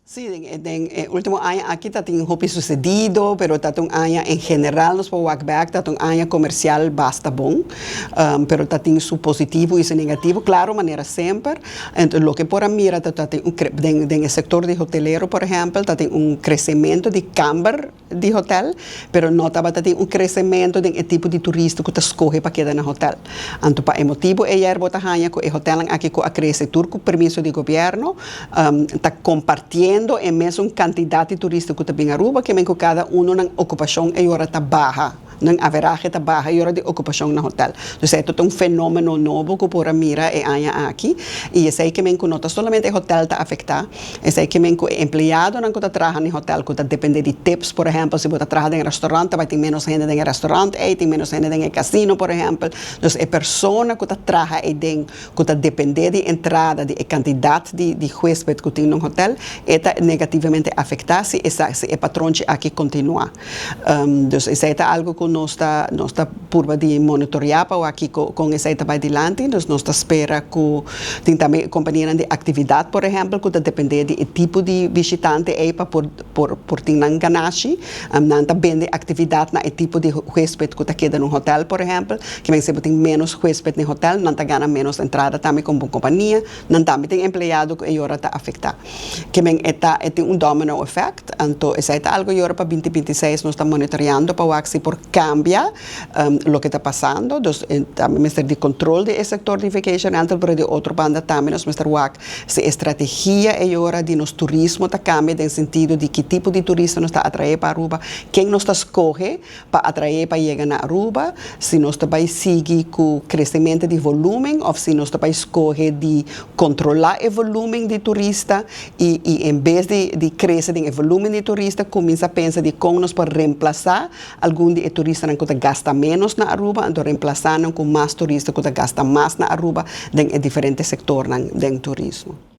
Sí, den e último aña aki tabatin hopi susedido, pero tabata un aña en general, nos por wak back, tabata un aña komersial basta bon, pero tabatin su positivo i su negativo, klaro, manera semper. Anto, loke por a mira, tabatin un den sektor di hotelero, por ehèmpel, tabatin un kresementu di kamber di hotel, pero no tabatin un kresementu di tipo di turista ku ta skohe pa keda na hotel. Anto, pa e motibu ei bo ta haña ku e hotel aki ku a krese tur ku permiso di gobièrnu, ta kompartiendo e mesun kantidat di turista ku ta bin Aruba, ke men ku kada unu nan okupashon e ora ta baha, nan average ta baha e ora di okupashon na hotel. Dus e ta un fenómeno nobo ku por a mira e aña aki i esei ke men ku no ta solamente hotel ta afektá, esei ke men ku empleadonan ku ta traha na hotel ku ta dependé di tips, por ehèmpel, si bo ta traha den restaurant, bai tin menos hende den restaurant, ei tin menos hende den kasino, por ehèmpel. Dus e persona ku ta traha ei den ku ta dependé di entrada di kantidat di huésped ku tin na hotel, e ta negativamente afektá si e patronchi aki kontinuá. Dus esei ta algu ku nos ta purba di monitoreá pa aki kon esei ta bai dilanti. Dus nos ta spera ku tin tambe kompania di aktividat, por ehèmpel, ku ta dependé di tipo di bishitante ei pa por tin nan ganashi, nan ta bende aktividat na e tipo di huésped ku ta keda na hotel, por ehèmpel, ke men si tin menos huésped na hotel, nan ta gana menos entrada tambe komo kompania, nan tambe tin empleado ku e ora ta afektá. Ke men e ta e tin un domino effect, anto esei ta algu awor pa 2026 nos ta monitoreando pa wak si por kambia loke ta pasando. Dus tambe mester di kontrol di sektor di vacation rental, pero di otro banda tambe nos mester wak si strategia e ora di nos turismo ta kambia den sentido di ki tipo di turista nos ta atraé pa Aruba, ken nos ta skohe pa atraé pa yega na Aruba, si nos ta bai sigui ku kresementu di volúmen òf si nos ta bai skohe di kontrolá e volúmen di turista i en bes di krese e volúmen di turista, kuminsá pensa di kon nos por remplasá algun di turistanan ku ta gasta menos na Aruba, anto remplasá ku mas turista ku ta gasta mas na Aruba den diferente sektornan di turismo.